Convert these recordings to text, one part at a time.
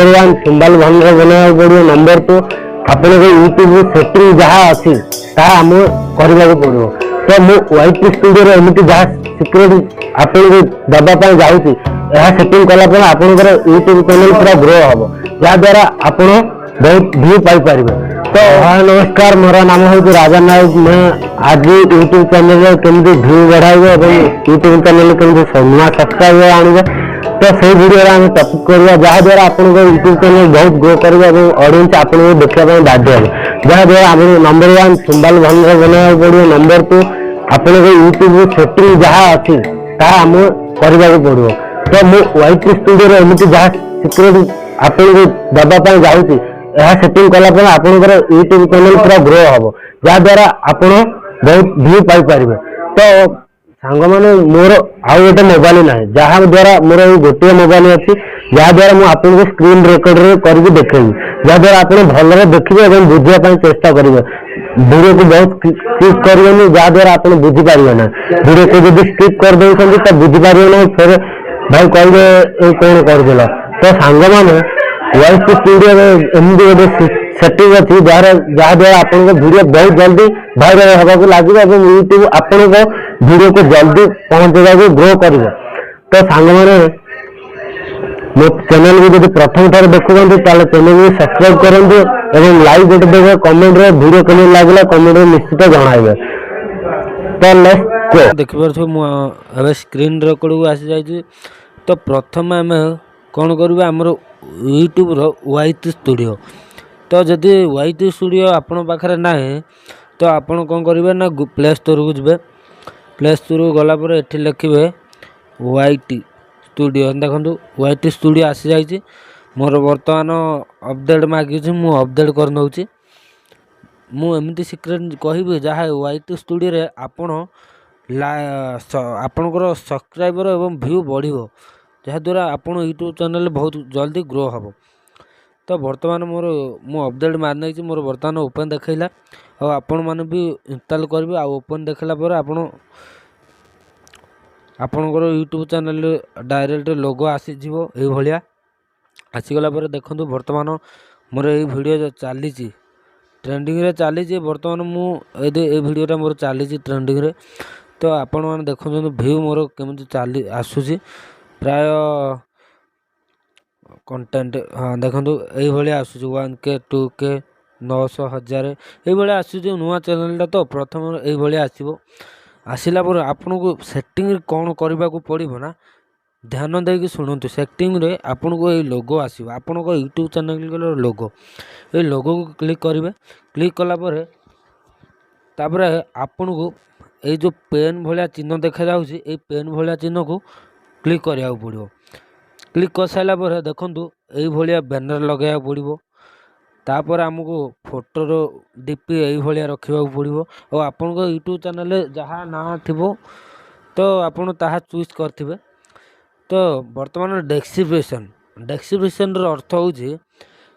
Number 1, symbol ଭଲରେ ବନେଇବାକୁ ପଡ଼ିବ। ନମ୍ବର 2, ଆପଣଙ୍କ ୟୁଟ୍ୟୁବ ସେଟିଂ ଯାହା ଅଛି, ତାହା ଆମକୁ କରିବାକୁ ପଡ଼ିବ। ତ ମୁଁ ୱାଇଟି ଷ୍ଟୁଡ଼ିଓରେ ଏମିତି ଯାହା ସିକ୍ରେଟ୍ ଆପଣଙ୍କୁ ଦେବା ପାଇଁ ଯାଉଛି, ଏହା ସେଟିଂ କଲା ପରେ ଆପଣଙ୍କର ୟୁଟ୍ୟୁବ ଚ୍ୟାନେଲ ପୁରା ଗ୍ରୋ ହବ, ଯାହାଦ୍ୱାରା ଆପଣ ବହୁତ ଭ୍ୟୁ ପାଇପାରିବେ। ତ ହଁ, ନମସ୍କାର, ମୋର ନାମ ହେଉଛି ରାଜା ନାୟକ। ମୁଁ ଆଜି ୟୁଟ୍ୟୁବ ଚ୍ୟାନେଲରେ କେମିତି ଭ୍ୟୁ ବଢ଼ାଇବେ ଏବଂ ୟୁଟ୍ୟୁବ ଚ୍ୟାନେଲରେ କେମିତି ନୂଆ ସବସ୍କ୍ରାଇବର ଆଣିବେ, ତ ସେଇ ଭିଡ଼ିଓରେ ଆମେ ଟପିକ୍ କରିବା, ଯାହାଦ୍ୱାରା ଆପଣଙ୍କ ୟୁଟ୍ୟୁବ ଚ୍ୟାନେଲ ବହୁତ ଗ୍ରୋ କରିବ ଏବଂ ଅଡ଼ିଏନ୍ସ ଆପଣଙ୍କୁ ଦେଖିବା ପାଇଁ ବାଧ୍ୟ ହେବ। ଯାହାଦ୍ୱାରା ଆପଣଙ୍କୁ ନମ୍ବର 1, ସିମ୍ବଲ ଭଲରେ ବନେଇବାକୁ ପଡ଼ିବ। ନମ୍ବର 2, ଆପଣଙ୍କ ୟୁଟ୍ୟୁବ ସେଟିଂ ଯାହା ଅଛି, ତାହା ଆମକୁ କରିବାକୁ ପଡ଼ିବ। ତ ମୁଁ ୱାଇଟି ଷ୍ଟୁଡ଼ିଓରେ ଏମିତି ଯାହା ସିକ୍ରେଟ୍ ଆପଣଙ୍କୁ ଦେବା ପାଇଁ ଯାଉଛି, ଏହା ସେଟିଂ କଲା ପରେ ଆପଣଙ୍କର ୟୁଟ୍ୟୁବ ଚ୍ୟାନେଲ ପୁରା ଗ୍ରୋ ହବ, ଯାହାଦ୍ୱାରା ଆପଣ ବହୁତ ଭ୍ୟୁ ପାଇପାରିବେ। ତ ସାଙ୍ଗମାନେ, ମୋର ଆଉ ଗୋଟେ ମୋବାଇଲ ନାହିଁ, ଯାହା ଦ୍ୱାରା ମୋର ଏଇ ଗୋଟିଏ ମୋବାଇଲ ଅଛି, ଯାହାଦ୍ୱାରା ମୁଁ ଆପଣଙ୍କୁ ସ୍କ୍ରିନ୍ ରେକର୍ଡରେ କରିକି ଦେଖେଇବି, ଯାହାଦ୍ୱାରା ଆପଣ ଭଲରେ ଦେଖିବେ ଏବଂ ବୁଝିବା ପାଇଁ ଚେଷ୍ଟା କରିବେ। ଭିଡ଼ିଓକୁ ବହୁତ ସ୍କିପ୍ କରିବେନି, ଯାହାଦ୍ୱାରା ଆପଣ ବୁଝିପାରିବେ ନା। ଭିଡ଼ିଓକୁ ଯଦି ସ୍କିପ୍ କରିଦେଉଛନ୍ତି ତ ବୁଝିପାରିବେ ନାହିଁ, ଫେରେ ଭାଇ କହିବେ, ଏଇ କ'ଣ କରୁଥିଲ? ତ ସାଙ୍ଗମାନେ, ୱାଇଟି ଷ୍ଟୁଡ଼ିଓରେ ଏମିତି ଗୋଟେ ସେଟିଂ ଅଛି, ଯାହାଦ୍ୱାରା ଆପଣଙ୍କ ଭିଡ଼ିଓ ବହୁତ ଜଲ୍ଦି ଭାଇରାଲ ହେବାକୁ ଲାଗିବ ଏବଂ ୟୁଟ୍ୟୁବ ଆପଣଙ୍କ ଭିଡ଼ିଓକୁ ଜଲ୍ଦି ପହଞ୍ଚେଇବାକୁ ଗ୍ରୋ କରିବ। ତ ସାଙ୍ଗମାନେ, ମୋ ଚ୍ୟାନେଲକୁ ଯଦି ପ୍ରଥମ ଥର ଦେଖୁଛନ୍ତି, ତାହେଲେ ଚ୍ୟାନେଲକୁ ସବସ୍କ୍ରାଇବ କରନ୍ତୁ ଏବଂ ଲାଇକ୍ ଗୋଟେ ଦେବେ। କମେଣ୍ଟରେ ଭିଡ଼ିଓ କେମିତି ଲାଗିଲା, କମେଣ୍ଟରେ ନିଶ୍ଚିତ ଜଣାଇବେ। ତ let's go. ଦେଖିପାରୁଥିବେ, ମୁଁ ଏବେ ସ୍କ୍ରିନ୍ ରେକର୍ଡ଼କୁ ଆସିଯାଇଛି। ତ ପ୍ରଥମେ ଆମେ କ'ଣ କରିବା? ଆମର ୟୁଟ୍ୟୁବ୍ର ୱାଇଟି ଷ୍ଟୁଡ଼ିଓ। ତ ଯଦି ୱାଇଟି ଷ୍ଟୁଡ଼ିଓ ଆପଣଙ୍କ ପାଖରେ ନାହିଁ, ତ ଆପଣ କ'ଣ କରିବେ ନା ପ୍ଲେ ଷ୍ଟୋରକୁ ଯିବେ। ପ୍ଲେ ଷ୍ଟୋରକୁ ଗଲା ପରେ ଏଠି ଲେଖିବେ ୱାଇଟି ଷ୍ଟୁଡ଼ିଓ। ଦେଖନ୍ତୁ, ୱାଇଟି ଷ୍ଟୁଡ଼ିଓ ଆସିଯାଇଛି। ମୋର ବର୍ତ୍ତମାନ ଅପଡ଼େଟ୍ ମାଗିଛି, ମୁଁ ଅପଡ଼େଟ୍ କରିନେଉଛି। ମୁଁ ଏମିତି ସିକ୍ରେଟ୍ କହିବି, ଯାହା ୱାଇଟି ଷ୍ଟୁଡ଼ିଓରେ ଆପଣ ଆପଣଙ୍କର ସବସ୍କ୍ରାଇବର ଏବଂ ଭ୍ୟୁ ବଢ଼ିବ, ଯାହାଦ୍ୱାରା ଆପଣ ୟୁଟ୍ୟୁବ୍ ଚ୍ୟାନେଲ୍ ବହୁତ ଜଲ୍ଦି ଗ୍ରୋ ହେବ। ତ ବର୍ତ୍ତମାନ ମୁଁ ଅପଡ଼େଟ୍ ମାରିନେଇଛି। ମୋର ବର୍ତ୍ତମାନ ଓପେନ୍ ଦେଖେଇଲା। ଆଉ ଆପଣମାନେ ବି ଇନଷ୍ଟଲ୍ କରିବେ। ଆଉ ଓପେନ୍ ଦେଖିଲା ପରେ ଆପଣଙ୍କର ୟୁଟ୍ୟୁବ୍ ଚ୍ୟାନେଲ୍ରେ ଡାଇରେକ୍ଟ ଲୋଗୋ ଆସିଯିବ ଏଇଭଳିଆ। ଆସିଗଲା ପରେ ଦେଖନ୍ତୁ, ବର୍ତ୍ତମାନ ମୋର ଏଇ ଭିଡ଼ିଓ ଚାଲିଛି, ଟ୍ରେଣ୍ଡିଂରେ ଚାଲିଛି। ବର୍ତ୍ତମାନ ମୁଁ ଏଇ ଭିଡ଼ିଓଟା ମୋର ଚାଲିଛି ଟ୍ରେଣ୍ଡିଂରେ। ତ ଆପଣମାନେ ଦେଖୁଛନ୍ତି, ଭ୍ୟୁ ମୋର କେମିତି ଚାଲି ଆସୁଛି ପ୍ରାୟ କଣ୍ଟେଣ୍ଟ। ହଁ, ଦେଖନ୍ତୁ, ଏଇଭଳିଆ ଆସୁଛି, 1K, 2K, 900, 1000, ଏଇଭଳିଆ ଆସୁଛି। ନୂଆ ଚ୍ୟାନେଲ୍ଟା ତ ପ୍ରଥମେ ଏଇଭଳିଆ ଆସିବ। ଆସିଲା ପରେ ଆପଣଙ୍କୁ ସେଟିଂରେ କ'ଣ କରିବାକୁ ପଡ଼ିବ ନା, ଧ୍ୟାନ ଦେଇକି ଶୁଣନ୍ତୁ। ସେଟିଂରେ ଆପଣଙ୍କୁ ଏଇ ଲୋଗୋ ଆସିବ, ଆପଣଙ୍କ ୟୁଟ୍ୟୁବ୍ ଚ୍ୟାନେଲ୍ର ଲୋଗୋ। ଏଇ ଲୋଗୋକୁ କ୍ଲିକ୍ କରିବେ। କ୍ଲିକ୍ କଲା ପରେ ତାପରେ ଆପଣଙ୍କୁ ଏଇ ଯେଉଁ ପେନ୍ ଭଳିଆ ଚିହ୍ନ ଦେଖାଯାଉଛି, ଏଇ ପେନ୍ ଭଳିଆ ଚିହ୍ନକୁ କ୍ଲିକ୍ କରିବାକୁ ପଡ଼ିବ। କ୍ଲିକ୍ କରିସାରିଲା ପରେ ଦେଖନ୍ତୁ, ଏଇଭଳିଆ ବ୍ୟାନର୍ ଲଗାଇବାକୁ ପଡ଼ିବ। ତାପରେ ଆମକୁ ଫଟୋର ଡି ପି ଏଇଭଳିଆ ରଖିବାକୁ ପଡ଼ିବ। ଆଉ ଆପଣଙ୍କ ୟୁଟ୍ୟୁବ୍ ଚ୍ୟାନେଲ୍ରେ ଯାହା ନାଁ ଥିବ, ତ ଆପଣ ତାହା ଚୁଜ୍ କରିଥିବେ। ତ ବର୍ତ୍ତମାନ ଡେସ୍କ୍ରିପସନ୍ର ଅର୍ଥ ହେଉଛି,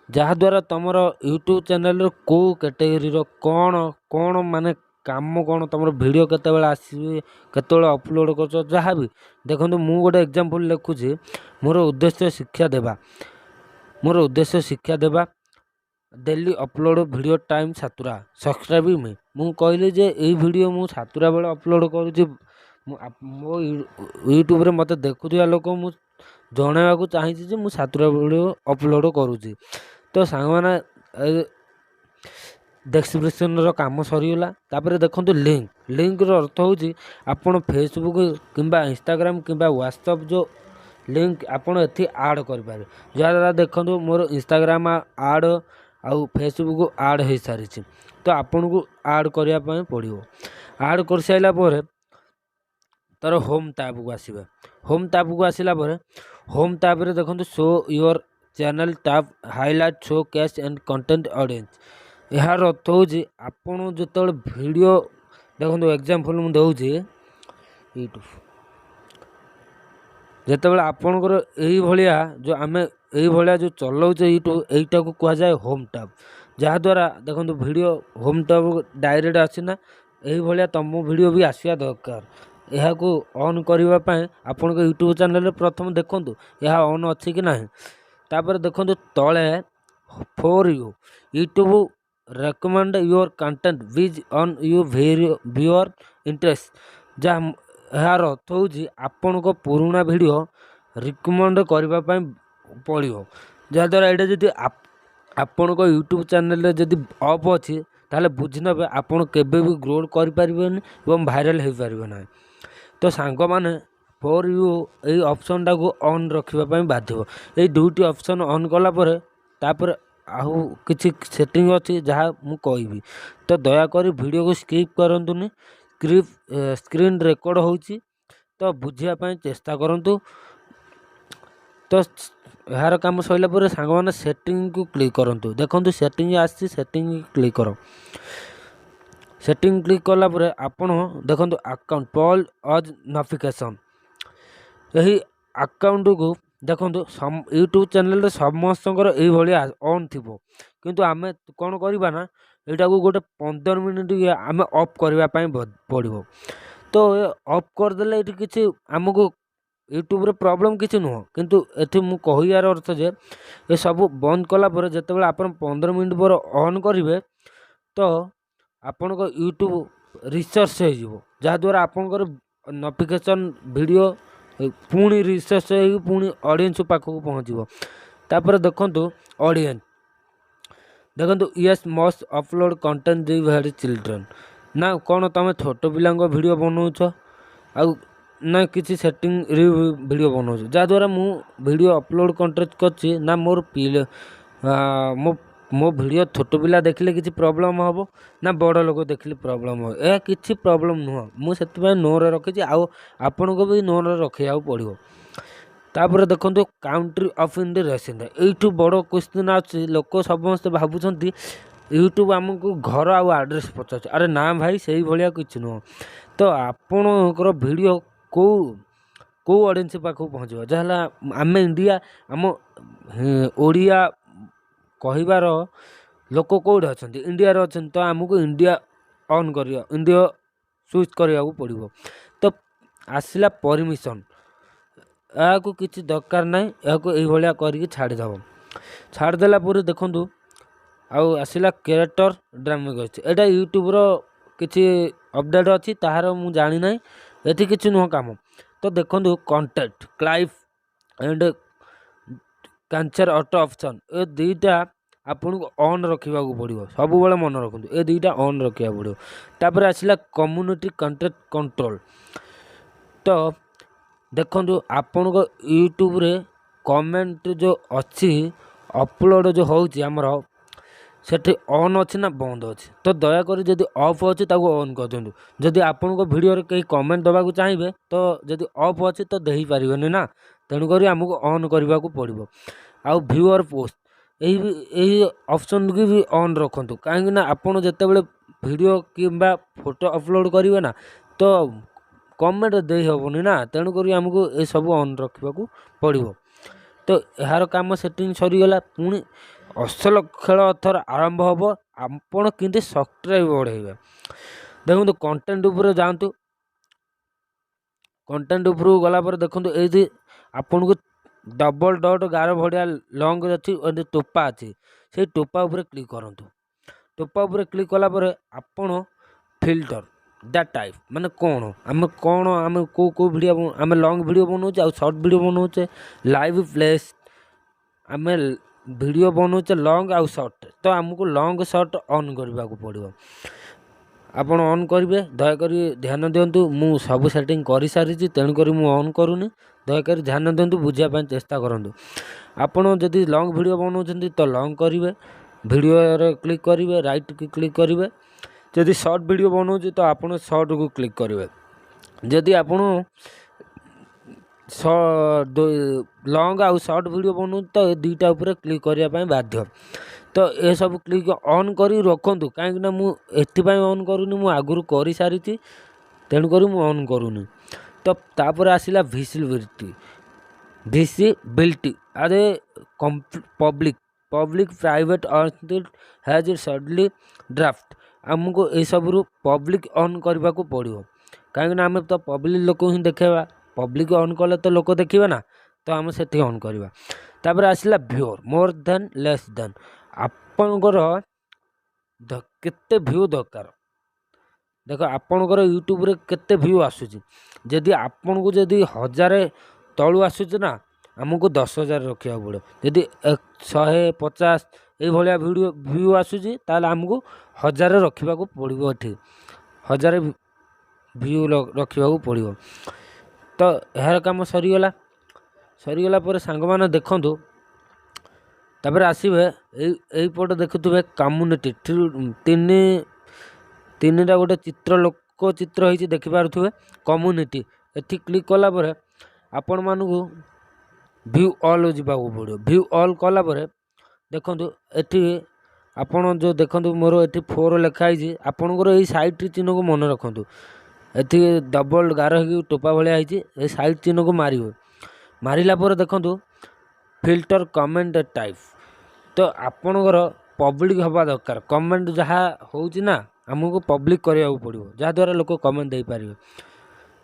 ଯାହାଦ୍ୱାରା ତୁମର ୟୁଟ୍ୟୁବ୍ ଚ୍ୟାନେଲ୍ର କେଉଁ କ୍ୟାଟେଗୋରୀର କ'ଣ କ'ଣ, ମାନେ କାମ କ'ଣ, ତୁମର ଭିଡ଼ିଓ କେତେବେଳେ ଆସିବେ, କେତେବେଳେ ଅପଲୋଡ଼ କରୁଛ, ଯାହା ବି। ଦେଖନ୍ତୁ, ମୁଁ ଗୋଟେ ଏକ୍ଜାମ୍ପଲ୍ ଲେଖୁଛି, ମୋର ଉଦ୍ଦେଶ୍ୟ ଶିକ୍ଷା ଦେବା। ମୋର ଉଦ୍ଦେଶ୍ୟ ଶିକ୍ଷା ଦେବା। ଡେଲି ଅପଲୋଡ଼ ଭିଡ଼ିଓ ଟାଇମ୍ 7ଟା। Subscribe me. ମୁଁ କହିଲି ଯେ ଏଇ ଭିଡ଼ିଓ ମୁଁ 7ଟା ବେଳେ ଅପଲୋଡ଼ କରୁଛି। ମୁଁ ମୋ ୟୁଟ୍ୟୁବରେ ମୋତେ ଦେଖୁଥିବା ଲୋକ, ମୁଁ ଜଣାଇବାକୁ ଚାହିଁଛି ଯେ ମୁଁ 7ଟା ବେଳେ ଅପଲୋଡ଼ କରୁଛି। ତ ସାଙ୍ଗମାନେ, ଡେସ୍କ୍ରିପସନ୍ର କାମ ସରିଗଲା। ତାପରେ ଦେଖନ୍ତୁ, ଲିଙ୍କ୍। ଲିଙ୍କ୍ର ଅର୍ଥ ହେଉଛି, ଆପଣ ଫେସବୁକ୍ କିମ୍ବା ଇନଷ୍ଟାଗ୍ରାମ କିମ୍ବା ହ୍ୱାଟ୍ସଆପ୍ ଯେଉଁ ଲିଙ୍କ୍ ଆପଣ ଏଠି ଆଡ଼୍ କରିପାରିବେ। ଯାହାଦ୍ୱାରା ଦେଖନ୍ତୁ, ମୋର ଇନଷ୍ଟାଗ୍ରାମ ଆଡ଼୍ ଆଉ ଫେସବୁକ୍ ଆଡ଼୍ ହୋଇସାରିଛି। ତ ଆପଣଙ୍କୁ ଆଡ଼୍ କରିବା ପାଇଁ ପଡ଼ିବ। ଆଡ଼୍ କରିସାରିଲା ପରେ ତା'ର ହୋମ୍ ଟ୍ୟାବ୍କୁ ଆସିବେ। ହୋମ୍ ଟ୍ୟାବ୍କୁ ଆସିଲା ପରେ ହୋମ୍ ଟ୍ୟାବ୍ରେ ଦେଖନ୍ତୁ, show your channel tab, highlight, showcase and content audience। ଏହାର ଅର୍ଥ ହେଉଛି, ଆପଣ ଯେତେବେଳେ ଭିଡ଼ିଓ, ଦେଖନ୍ତୁ, ଏକ୍ଜାମ୍ପଲ୍ ମୁଁ ଦେଉଛି, ୟୁଟ୍ୟୁବ୍ ଯେତେବେଳେ ଆପଣଙ୍କର ଏଇଭଳିଆ ଯେଉଁ ଆମେ ଏଇଭଳିଆ ଯେଉଁ ଚଲାଉଛେ ୟୁଟ୍ୟୁବ୍, ଏଇଟାକୁ କୁହାଯାଏ ହୋମ୍ ଟ୍ୟାବ୍। ଯାହାଦ୍ୱାରା ଦେଖନ୍ତୁ, ଭିଡ଼ିଓ ହୋମ୍ ଟ୍ୟାବ୍ ଡାଇରେକ୍ଟ ଆସୁନା, ଏଇଭଳିଆ ତୁମ ଭିଡ଼ିଓ ବି ଆସିବା ଦରକାର। ଏହାକୁ ଅନ୍ କରିବା ପାଇଁ ଆପଣଙ୍କ ୟୁଟ୍ୟୁବ୍ ଚ୍ୟାନେଲ୍ରେ ପ୍ରଥମେ ଦେଖନ୍ତୁ, ଏହା ଅନ୍ ଅଛି କି ନାହିଁ। ତାପରେ ଦେଖନ୍ତୁ ତଳେ, "For you, YouTube recommend your content based on your viewer interest." ଯାହା ଏହାର ଅର୍ଥ ହେଉଛି, ଆପଣଙ୍କ ପୁରୁଣା ଭିଡ଼ିଓ ରିକମେଣ୍ଡ କରିବା ପାଇଁ ପଡ଼ିବ। ଯାହାଦ୍ୱାରା ଏଇଟା ଯଦି ଆପଣଙ୍କ ୟୁଟ୍ୟୁବ୍ ଚ୍ୟାନେଲରେ ଯଦି ଅଫ୍ ଅଛି, ତାହେଲେ ବୁଝିନେବେ ଆପଣ କେବେ ବି ଗ୍ରୋ କରିପାରିବେନି ଏବଂ ଭାଇରାଲ୍ ହୋଇପାରିବେ ନାହିଁ। ତ ସାଙ୍ଗମାନେ, ଫୋର୍ you ଏଇ ଅପସନ୍ଟାକୁ ଅନ୍ ରଖିବା ପାଇଁ ବାଧ୍ୟ। ଏଇ ଦୁଇଟି ଅପସନ୍ ଅନ୍ କଲା ପରେ ତାପରେ ଆଉ କିଛି ସେଟିଂ ଅଛି, ଯାହା ମୁଁ କହିବି। ତ ଦୟାକରି ଭିଡ଼ିଓକୁ ସ୍କିପ୍ କରନ୍ତୁନି। ସ୍କ୍ରିନ୍ ରେକର୍ଡ଼ ହେଉଛି, ତ ବୁଝିବା ପାଇଁ ଚେଷ୍ଟା କରନ୍ତୁ। ତ ଏହାର କାମ ସରିଲା ପରେ ସାଙ୍ଗମାନେ, ସେଟିଂକୁ କ୍ଲିକ୍ କରନ୍ତୁ। ଦେଖନ୍ତୁ, ସେଟିଂ ଆସିଛି। ସେଟିଂ କ୍ଲିକ୍ କର। ସେଟିଂ କ୍ଲିକ୍ କଲା ପରେ ଆପଣ ଦେଖନ୍ତୁ, ଆକାଉଣ୍ଟ ପଲ୍ ଅଜ୍ ନୋଟିଫିକେସନ୍। ଏହି ଆକାଉଣ୍ଟକୁ ଦେଖନ୍ତୁ, ୟୁଟ୍ୟୁବ୍ ଚ୍ୟାନେଲରେ ସମସ୍ତଙ୍କର ଏଇଭଳିଆ ଅନ୍ ଥିବ। କିନ୍ତୁ ଆମେ କ'ଣ କରିବା ନା, ଏଇଟାକୁ ଗୋଟେ 15 ମିନିଟ୍ ଆମେ ଅଫ୍ କରିବା ପାଇଁ ପଡ଼ିବ। ତ ଅଫ୍ କରିଦେଲେ ଏଠି କିଛି ଆମକୁ ୟୁଟ୍ୟୁବରେ ପ୍ରୋବ୍ଲେମ୍ କିଛି ନୁହଁ। କିନ୍ତୁ ଏଠି ମୁଁ କହିବାର ଅର୍ଥ ଯେ, ଏସବୁ ବନ୍ଦ କଲା ପରେ ଯେତେବେଳେ ଆପଣ 15 ମିନିଟ୍ ପରେ ଅନ୍ କରିବେ, ତ ଆପଣଙ୍କ ୟୁଟ୍ୟୁବ୍ ରିସର୍ଚ୍ଚ ହେଇଯିବ, ଯାହାଦ୍ୱାରା ଆପଣଙ୍କର ନୋଟିଫିକେସନ୍ ଭିଡ଼ିଓ ପୁଣି ରିସର୍ଚ୍ଚ ହେଇକି ପୁଣି ଅଡ଼ିଏନ୍ସ ପାଖକୁ ପହଞ୍ଚିବ। ତାପରେ ଦେଖନ୍ତୁ ଅଡ଼ିଏନ୍ସ। ଦେଖନ୍ତୁ, "Yes, must upload content the very children" ନା କ'ଣ ତୁମେ ଛୋଟ ପିଲାଙ୍କ ଭିଡ଼ିଓ ବନାଉଛ ଆଉ ନା କିଛି ସେଟିଂ ଭିଡ଼ିଓ ବନାଉଛ? ଯାହାଦ୍ୱାରା ମୁଁ ଭିଡ଼ିଓ ଅପଲୋଡ଼ କଣ୍ଟେଣ୍ଟ କରିଛି ନା ମୋର ପିଲା ମୋ ମୋ ଭିଡ଼ିଓ ଛୋଟ ପିଲା ଦେଖିଲେ କିଛି ପ୍ରୋବ୍ଲେମ୍ ହେବ ନା ବଡ଼ ଲୋକ ଦେଖିଲେ ପ୍ରୋବ୍ଲେମ୍ ହେବ? ଏହା କିଛି ପ୍ରୋବ୍ଲେମ୍ ନୁହଁ। ମୁଁ ସେଥିପାଇଁ ନୋରେ ରଖିଛି ଆଉ ଆପଣଙ୍କୁ ବି ନୋରେ ରଖିବାକୁ ପଡ଼ିବ। ତାପରେ ଦେଖନ୍ତୁ, କାଉଣ୍ଟ୍ରି ଅଫ୍ ଇନ୍ the resident. ଏଇଠୁ ବଡ଼ କ୍ୱେଶ୍ଚିନ୍ ଆସୁଛି। ଲୋକ ସମସ୍ତେ ଭାବୁଛନ୍ତି ୟୁଟ୍ୟୁବ୍ ଆମକୁ ଘର ଆଉ ଆଡ୍ରେସ୍ ପଚାରୁଛି। ଆରେ ନା ଭାଇ, ସେଇଭଳିଆ କିଛି ନୁହଁ। ତ ଆପଣଙ୍କର ଭିଡ଼ିଓ କେଉଁ କେଉଁ ଅଡ଼ିଏନ୍ସ ପାଖକୁ ପହଞ୍ଚିବ? ଯାହା ହେଲା ଆମେ ଇଣ୍ଡିଆ, ଆମ ଓଡ଼ିଆ କହିବାର ଲୋକ କେଉଁଠି ଅଛନ୍ତି? ଇଣ୍ଡିଆରେ ଅଛନ୍ତି। ତ ଆମକୁ ଇଣ୍ଡିଆ ଅନ୍ କରିବା, ଇଣ୍ଡିଆ ସୁଇଚ୍ କରିବାକୁ ପଡ଼ିବ। ତ ଆସିଲା ପରମିସନ୍। ଏହାକୁ କିଛି ଦରକାର ନାହିଁ। ଏହାକୁ ଏଇଭଳିଆ କରିକି ଛାଡ଼ିଦେବ। ଛାଡ଼ିଦେଲା ପରେ ଦେଖନ୍ତୁ, ଆଉ ଆସିଲା କ୍ୟାରେକ୍ଟର ଡାଇନାମିକ୍ ଅଛି। ଏଇଟା ୟୁଟ୍ୟୁବ୍ର କିଛି ଅପଡ଼େଟ୍ ଅଛି, ତାହାର ମୁଁ ଜାଣିନାହିଁ। ଏଠି କିଛି ନୁହଁ କାମ। ତ ଦେଖନ୍ତୁ, content clip and caption auto option, ଏ ଦୁଇଟା ଆପଣଙ୍କୁ ଅନ୍ ରଖିବାକୁ ପଡ଼ିବ। ସବୁବେଳେ ମନେ ରଖନ୍ତୁ, ଏ ଦୁଇଟା ଅନ୍ ରଖିବାକୁ ପଡ଼ିବ। ତାପରେ ଆସିଲା କମ୍ୟୁନିଟି କଣ୍ଟେଣ୍ଟ କଣ୍ଟ୍ରୋଲ୍। ତ ଦେଖନ୍ତୁ, ଆପଣଙ୍କ ୟୁଟ୍ୟୁବରେ କମେଣ୍ଟ ଯେଉଁ ଅଛି, ଅପଲୋଡ଼ ଯେଉଁ ହେଉଛି ଆମର, ସେଠି ଅନ୍ ଅଛି ନା ବନ୍ଦ ଅଛି? ତ ଦୟାକରି ଯଦି ଅଫ୍ ଅଛି, ତାକୁ ଅନ୍ କରିଦିଅନ୍ତୁ। ଯଦି ଆପଣଙ୍କ ଭିଡ଼ିଓରେ କେହି କମେଣ୍ଟ ଦେବାକୁ ଚାହିଁବେ, ତ ଯଦି ଅଫ୍ ଅଛି ତ ଦେଇପାରିବେନି ନା। ତେଣୁକରି ଆମକୁ ଅନ୍ କରିବାକୁ ପଡ଼ିବ। ଆଉ ଭ୍ୟୁଅର୍ ପୋଷ୍ଟ, ଏହି ଏହି ଅପସନ୍କୁ ବି ଅନ୍ ରଖନ୍ତୁ। କାହିଁକିନା ଆପଣ ଯେତେବେଳେ ଭିଡ଼ିଓ କିମ୍ବା ଫଟୋ ଅପଲୋଡ଼ କରିବେ ନା, ତ କମେଣ୍ଟ ଦେଇ ହେବନି ନା। ତେଣୁକରି ଆମକୁ ଏସବୁ ଅନ୍ ରଖିବାକୁ ପଡ଼ିବ। ତ ଏହାର କାମ ସେଟିଂ ସରିଗଲା। ପୁଣି ଅସଲ ଖେଳ ଏଥର ଆରମ୍ଭ ହେବ, ଆପଣ କେମିତି ସବସ୍କ୍ରାଇବ୍ ବଢ଼େଇବେ। ଦେଖନ୍ତୁ, କଣ୍ଟେଣ୍ଟ ଉପରେ ଯାଆନ୍ତୁ। କଣ୍ଟେଣ୍ଟ ଉପରକୁ ଗଲା ପରେ ଦେଖନ୍ତୁ, ଏଇଠି ଆପଣଙ୍କୁ ଡବଲ୍ ଡଟ୍ ଗାର ଭଳିଆ ଲଙ୍ଗ ଅଛି, ଏଠି ଟୋପା ଅଛି। ସେଇ ଟୋପା ଉପରେ କ୍ଲିକ୍ କରନ୍ତୁ। ଟୋପା ଉପରେ କ୍ଲିକ୍ କଲା ପରେ ଆପଣ ଫିଲ୍ଟର the type, ମାନେ କ'ଣ ଆମେ କ'ଣ ଆମେ କେଉଁ କେଉଁ ଭିଡ଼ିଓ, ଆମେ ଲଙ୍ଗ୍ ଭିଡ଼ିଓ ବନାଉଛେ ଆଉ ସର୍ଟ ଭିଡ଼ିଓ ବନାଉଛେ, ଲାଇଭ୍ ପ୍ଲେସ୍, ଆମେ ଭିଡ଼ିଓ ବନାଉଛେ ଲଙ୍ଗ୍ ଆଉ ସର୍ଟ। ତ ଆମକୁ ଲଙ୍ଗ୍ ସର୍ଟ ଅନ୍ କରିବାକୁ ପଡ଼ିବ। ଆପଣ ଅନ୍ କରିବେ। ଦୟାକରି ଧ୍ୟାନ ଦିଅନ୍ତୁ। ମୁଁ ସବୁ ସେଟିଂ କରିସାରିଛି, ତେଣୁକରି ମୁଁ ଅନ୍ କରୁନି। ଦୟାକରି ଧ୍ୟାନ ଦିଅନ୍ତୁ, ବୁଝିବା ପାଇଁ ଚେଷ୍ଟା କରନ୍ତୁ। ଆପଣ ଯଦି ଲଙ୍ଗ୍ ଭିଡ଼ିଓ ବନାଉଛନ୍ତି, ତ ଲଙ୍ଗ୍ କରିବେ, ଭିଡ଼ିଓରେ କ୍ଲିକ୍ କରିବେ, ରାଇଟ୍କୁ କ୍ଲିକ୍ କରିବେ। ଯଦି ସର୍ଟ ଭିଡ଼ିଓ ବନାଉଛି, ତ ଆପଣ ସର୍ଟକୁ କ୍ଲିକ୍ କରିବେ। ଯଦି ଆପଣ ଲଙ୍ଗ୍ ଆଉ ସର୍ଟ ଭିଡ଼ିଓ ବନାଉଛି, ତ ଏ ଦୁଇଟା ଉପରେ କ୍ଲିକ୍ କରିବା ପାଇଁ ବାଧ୍ୟ। ତ ଏସବୁ କ୍ଲିକ୍ ଅନ୍ କରି ରଖନ୍ତୁ। କାହିଁକିନା ମୁଁ ଏଥିପାଇଁ ଅନ୍ କରୁନି, ମୁଁ ଆଗରୁ କରିସାରିଛି, ତେଣୁକରି ମୁଁ ଅନ୍ କରୁନି। ତ ତାପରେ ଆସିଲା ଭିସିବିଲିଟି। ଭିସିବିଲିଟି ଆରେ public, private has suddenly draft. ଆମକୁ ଏସବୁରୁ ପବ୍ଲିକ୍ ଅନ୍ କରିବାକୁ ପଡ଼ିବ। କାହିଁକିନା ଆମେ ତ ପବ୍ଲିକ୍ ଲୋକଙ୍କୁ ହିଁ ଦେଖେଇବା। ପବ୍ଲିକ୍ ଅନ୍ କଲେ ତ ଲୋକ ଦେଖିବେ ନା। ତ ଆମେ ସେଠି ଅନ୍ କରିବା। ତାପରେ ଆସିଲା viewer more than less than। ଆପଣଙ୍କର କେତେ ଭ୍ୟୁ ଦରକାର? ଦେଖ, ଆପଣଙ୍କର ୟୁଟ୍ୟୁବରେ କେତେ ଭ୍ୟୁ ଆସୁଛି? ଯଦି ଆପଣଙ୍କୁ ଯଦି 1000 ତଳୁ ଆସୁଛି ନା, ଆମକୁ 10,000 ରଖିବାକୁ ପଡ଼ିବ। ଯଦି 150 ଏଇଭଳିଆ ଭିଡ଼ିଓ ଭ୍ୟୁ ଆସୁଛି, ତାହେଲେ ଆମକୁ 1000 ରଖିବାକୁ ପଡ଼ିବ। ଏଠି 1000 ଭ୍ୟୁ ରଖିବାକୁ ପଡ଼ିବ। ତ ଏହାର କାମ ସରିଗଲା। ସରିଗଲା ପରେ ସାଙ୍ଗମାନେ ଦେଖନ୍ତୁ, ତାପରେ ଆସିବେ ଏଇପଟେ ଦେଖୁଥିବେ କମ୍ୟୁନିଟି, ତିନି ତିନିଟା ଗୋଟେ ଚିତ୍ର, ଲୋକ ଚିତ୍ର ହେଇଛି, ଦେଖିପାରୁଥିବେ କମ୍ୟୁନିଟି। ଏଠି କ୍ଲିକ୍ କଲା ପରେ ଆପଣମାନଙ୍କୁ ଭ୍ୟୁ ଅଲ୍ ଯିବାକୁ ପଡ଼ିବ। ଭ୍ୟୁ ଅଲ୍ କଲା ପରେ ଦେଖନ୍ତୁ, ଏଠି ଆପଣ ଯେଉଁ ଦେଖନ୍ତୁ, ମୋର ଏଠି ଫୋର୍ ଲେଖା ହେଇଛି। ଆପଣଙ୍କର ଏଇ ସାଇଟ୍ ଚିହ୍ନକୁ ମନେ ରଖନ୍ତୁ। ଏଠି ଡବଲ୍ ଗାର ହେଇକି ଟୋପା ଭଳିଆ ହେଇଛି। ଏଇ ସାଇଟ୍ ଚିହ୍ନକୁ ମାରିବେ। ମାରିଲା ପରେ ଦେଖନ୍ତୁ, ଫିଲ୍ଟର କମେଣ୍ଟ ଟାଇପ୍। ତ ଆପଣଙ୍କର ପବ୍ଲିକ୍ ହେବା ଦରକାର। କମେଣ୍ଟ ଯାହା ହେଉଛି ନା, ଆମକୁ ପବ୍ଲିକ୍ କରିବାକୁ ପଡ଼ିବ, ଯାହାଦ୍ୱାରା ଲୋକ କମେଣ୍ଟ ଦେଇପାରିବେ।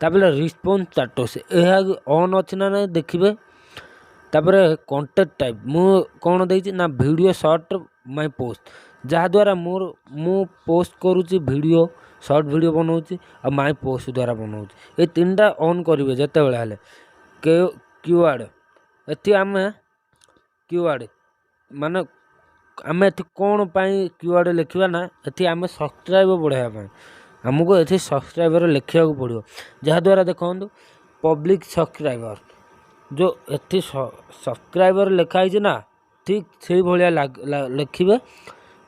ତାପରେ ରିସ୍ପନ୍ସ ଷ୍ଟାଟସ୍, ଏହା ଅନ୍ ଅଛି ନା ନାହିଁ ଦେଖିବେ। ତାପରେ କଣ୍ଟେଣ୍ଟ ଟାଇପ୍, ମୁଁ କ'ଣ ଦେଇଛି ନା ଭିଡ଼ିଓ ସର୍ଟ ମାଇ ପୋଷ୍ଟ, ଯାହାଦ୍ୱାରା ମୋର ମୁଁ ପୋଷ୍ଟ କରୁଛି, ଭିଡ଼ିଓ ସର୍ଟ ଭିଡ଼ିଓ ବନାଉଛି ଆଉ ମାଇ ପୋଷ୍ଟ ଦ୍ୱାରା ବନାଉଛି। ଏ ତିନିଟା ଅନ୍ କରିବେ ଯେତେବେଳେ ହେଲେ। କିୱାର୍ଡ଼, ଏଠି ଆମେ କିୱାର୍ଡ଼ ମାନେ ଆମେ ଏଠି କ'ଣ ପାଇଁ କିୱାର୍ଡ଼ ଲେଖିବା ନା, ଏଠି ଆମେ ସବସ୍କ୍ରାଇବ୍ ବଢ଼ାଇବା ପାଇଁ ଆମକୁ ଏଠି ସବସ୍କ୍ରାଇବର ଲେଖିବାକୁ ପଡ଼ିବ। ଯାହାଦ୍ୱାରା ଦେଖନ୍ତୁ, ପବ୍ଲିକ୍ ସବସ୍କ୍ରାଇବର, ଯେଉଁ ଏଠି ସବସ୍କ୍ରାଇବର ଲେଖା ହେଇଛି ନା, ଠିକ୍ ସେଇଭଳିଆ ଲେଖିବେ।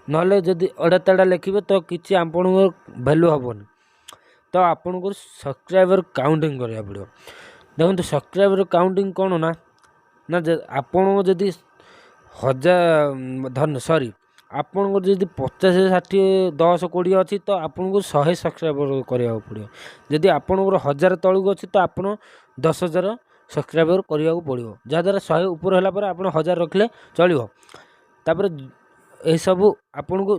ନହେଲେ ଯଦି ଅଡ଼ା ତେଡ଼ା ଲେଖିବେ ତ କିଛି ଆପଣଙ୍କ ଭ୍ୟାଲୁ ହେବନି। ତ ଆପଣଙ୍କୁ ସବସ୍କ୍ରାଇବର କାଉଣ୍ଟିଂ କରିବାକୁ ପଡ଼ିବ। ଦେଖନ୍ତୁ, ସବସ୍କ୍ରାଇବର କାଉଣ୍ଟିଂ କ'ଣ ନା ନା ଆପଣଙ୍କ ଯଦି 1000 ଧନ, ସରି, ଆପଣଙ୍କର ଯଦି 50, 60, 10, 20 ଅଛି, ତ ଆପଣଙ୍କୁ 100 ସବସ୍କ୍ରାଇବର କରିବାକୁ ପଡ଼ିବ। ଯଦି ଆପଣଙ୍କର 1000 ତଳକୁ ଅଛି, ତ ଆପଣ 10,000 ସବସ୍କ୍ରାଇବର କରିବାକୁ ପଡ଼ିବ। ଯାହାଦ୍ୱାରା 100 ଉପରେ ହେଲା ପରେ ଆପଣ 1000 ରଖିଲେ ଚଳିବ। ତାପରେ ଏସବୁ ଆପଣଙ୍କୁ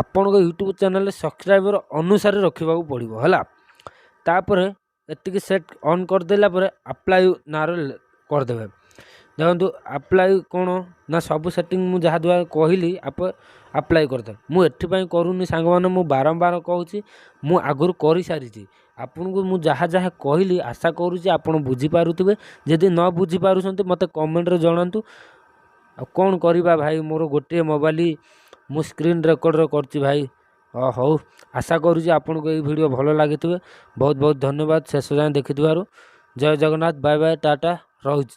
ଆପଣଙ୍କ ୟୁଟ୍ୟୁବ୍ ଚ୍ୟାନେଲରେ ସବସ୍କ୍ରାଇବର ଅନୁସାରେ ରଖିବାକୁ ପଡ଼ିବ, ହେଲା। ତାପରେ ଏତିକି ସେଟ୍ ଅନ୍ କରିଦେଲା ପରେ ଆପ୍ଲାଏ ନାଁରେ କରିଦେବେ। ଦେଖନ୍ତୁ, ଆପ୍ଲାଏ କ'ଣ ନା, ସବୁ ସେଟିଂ ମୁଁ ଯାହା ଦ୍ୱାରା କହିଲି ଆପ୍ଲାଏ କରିଦେବେ। ମୁଁ ଏଥିପାଇଁ କରୁନି ସାଙ୍ଗମାନେ, ମୁଁ ବାରମ୍ବାର କହୁଛି, ମୁଁ ଆଗରୁ କରିସାରିଛି। ଆପଣଙ୍କୁ ମୁଁ ଯାହା ଯାହା କହିଲି, ଆଶା କରୁଛି ଆପଣ ବୁଝିପାରୁଥିବେ। ଯଦି ନ ବୁଝିପାରୁଛନ୍ତି, ମୋତେ କମେଣ୍ଟରେ ଜଣାନ୍ତୁ। ଆଉ କ'ଣ କରିବା ଭାଇ, ମୋର ଗୋଟିଏ ମୋବାଇଲ, ମୁଁ ସ୍କ୍ରିନ୍ ରେକର୍ଡ଼ରେ କରୁଛି ଭାଇ। ହଉ, ଆଶା କରୁଛି ଆପଣଙ୍କୁ ଏଇ ଭିଡ଼ିଓ ଭଲ ଲାଗିଥିବେ। ବହୁତ ବହୁତ ଧନ୍ୟବାଦ ଶେଷ ଯାଏଁ ଦେଖିଥିବାରୁ। ଜୟ ଜଗନ୍ନାଥ, ବାଏ ବାଏ, ଟାଟା, ରହୁଛି।